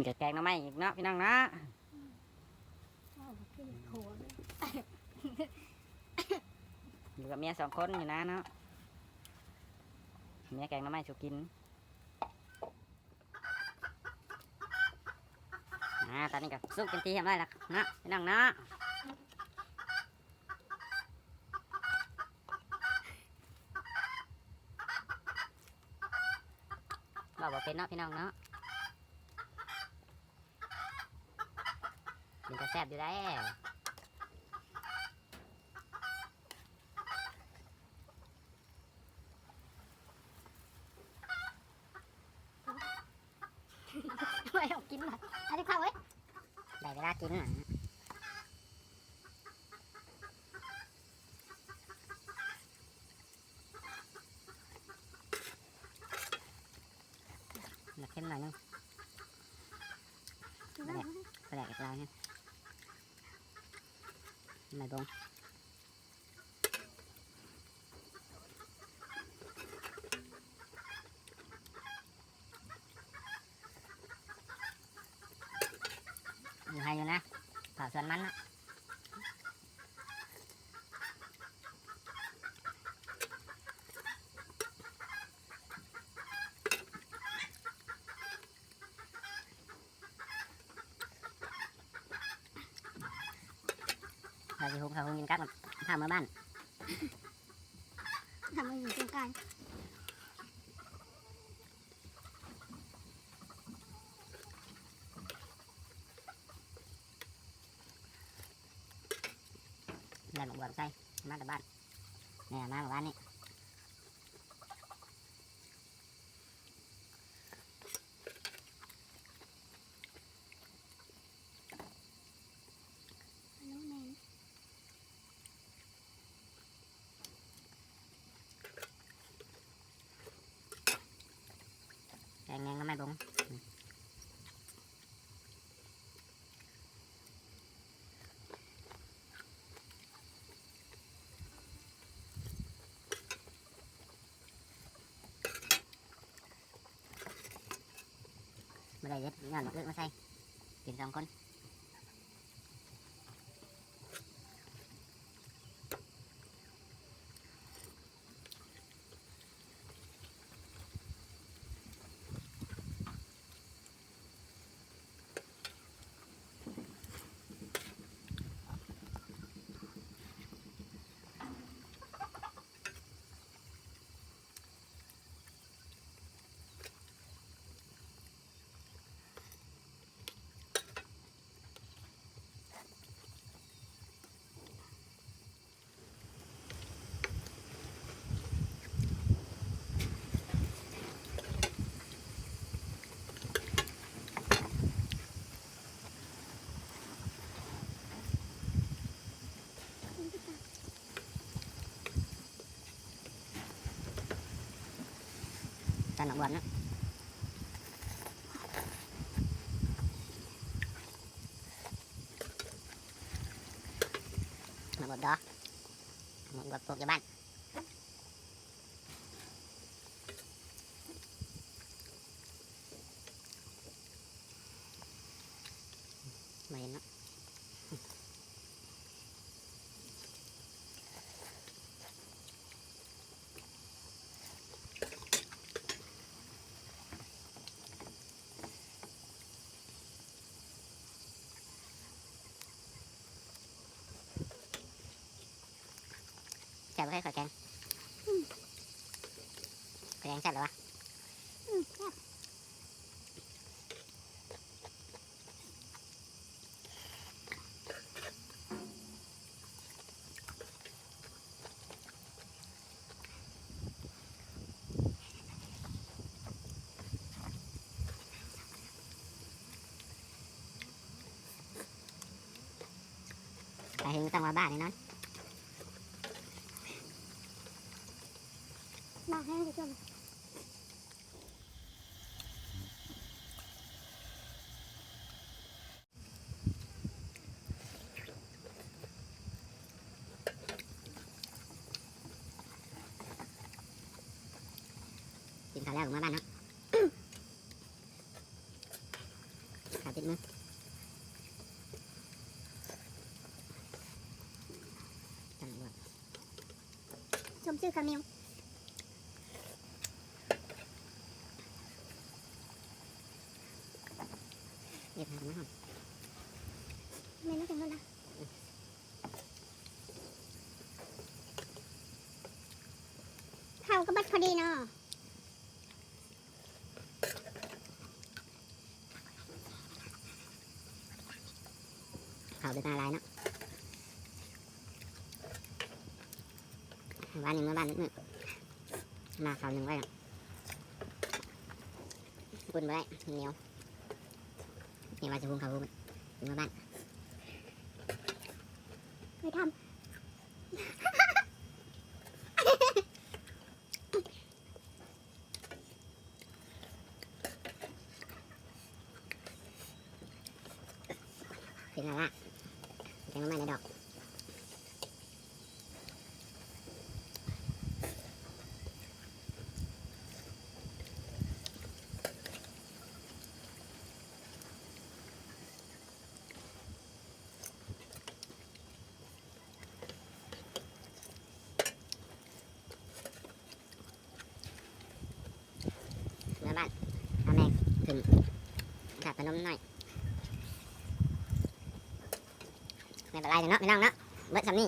ເກີດແກງໜໍ່ໄມ້ອີກເນາະ ພີ່ນ້ອງເນາະ. ຢູ່ກັບເມຍສອງຄົນຢູ່ນາເນາະ. ເມຍແກງໜໍ່ໄມ້ສູ່ກິນ. ອາ ຕອນນີ້ກໍສຸກເປັນທີ່ຮຽບຮ້ອຍແລ້ວເນາະ ພີ່ນ້ອງເນາະ. ເວົ້າບໍ່ເປັນເນາະ ພີ່ນ້ອງເນາະ. ເປັນຕາແຊບຢູ່ໃດ໋. ໄວ້ເອົາກິນ ເອົາຕິເຂົ້າເອີຍ. ໄດ້ເວລາກິນແລ້ວ. ໜັກເຂັ້ມໜ້ອຍໜຶ່ງ. ປາແດກ ປາແດກອີກລາວໜຶ່ງ. ໄມ້ບົງ. ຢູ່ໄຮ່ຢູ່ນາ ເຜົາສວນມັນເນາະ. ເຮົາຊິຫຸງເຂົ້າຫຸງກິນກັບ ພາເມືອບ້ານ ທຳມາຢູ່ສງການ. ໄດ້ໝາກບວບໃສ່ ມາແຕ່ບ້ານ ແມ່ເອົາມາມື້ວານນີ້. ແກງແຍງໜໍ່ໄມ້ບົງ. ບໍ່ໄດ້ເດັດ ຍ້ອນບັກອຶມາໃສ່ ກິນສອງຄົນ. ຕຳໝາກບວບເນາະ ໝາກບວບດອກ ໝາກບວບປູກຢູ່ບ້ານ. ມາເຫັນເນາະ ແຊບບໍ່ ຂ້ອຍແກງ ອືມ ແກງແຊບແລ້ວວະ ອືມ ແຊບ. ໃຜເຫັນກໍຕ້ອງວ່າບ້າແນ່ນອນ ບ້າແຮງ ຜູ້ຊົມ. ກິນເຂົ້າແລ້ວກໍເມືອບ້ານເນາະ. ຊື້ເຂົ້າໜຽວ ເກັບຫາກັນມາຫອມ ແມ່ນວ່າຈັ່ງນັ້ນນະ ເຂົ້າກໍບັດພໍດີເນາະ. ເຂົ້າໄດ້ມາຫຼາຍເນາະ ວານນີ້ເມືອບ້ານມື້ ມາເຂົ້າໜຶ້ງໄວ້ ອຸ່ນບໍ່ໄດ້ ໜຽວ ນີ້ວ່າຊິຫຸງເຂົ້າຫຸງ ເມືອບ້ານ ໄປທຳ. ເປັນລະລະ ແກງໜໍ່ໄມ້ໃນດອກ ເມືອບ້ານ ພາແມ່ຂຶ້ນທາດພະນົມໜ້ອຍ ແມ່ນປານໃດເນາະພີ່ນ້ອງເນາະ ເບິດຊ່ຳນີ້.